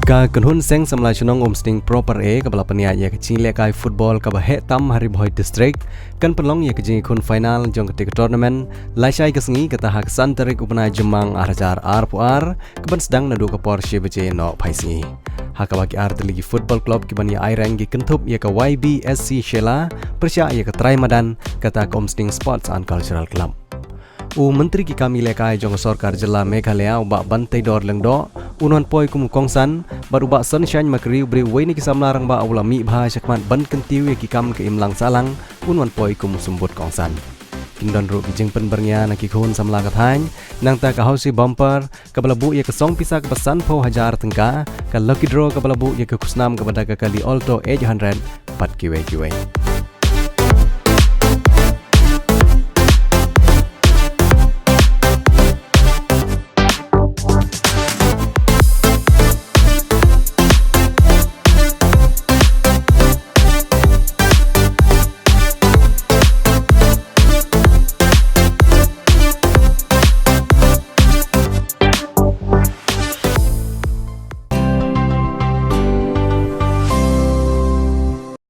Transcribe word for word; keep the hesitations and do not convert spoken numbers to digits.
Ka kynhun seng samla shnong Umsning Proper A kaba la pynïaid ïa ka jingïalehkai football kaba heh tam ha Ri Bhoi District kan pynlong ïa ka jingïakhun final jong katei ka tournament lashai ka sngi, kata ha ka san tarik u bnai Jymmang ar hajar arphew ar, kaban sdang naduh ka por shi baje noh phai sngi. Ha kaba ki artylli ki football club kiban ïa aireng ki kynthup ïa ka Y B S C Shella pyrshah ïa ka trai madan, kata ka Umsning Sports and Cultural Club. U Myntri ki kam ïalehkai jong ka sorkar jylla Meghalaya u Bah Banteidor Lyngdoh un wan poi kum u kongsan, bad u Bah Sunshine Makri, u briew uwei na ki samla rangbah u la mih bha shakhmat ban kyntiew ïa ki kam ka imlang sahlang, un wan poi kum u symbud kongsan. Kin don ruh ki jingpynbyrngia na ki khun samla ka thaiñ, nangta ka Housie Bumper kaba la buh ïa ka song pisa kaba sanphew hajar tyngka, ka Lucky Draw kaba la buh ïa ka khusnam kaba da ka kali Alto eight hundred, bad kiwei kiwei.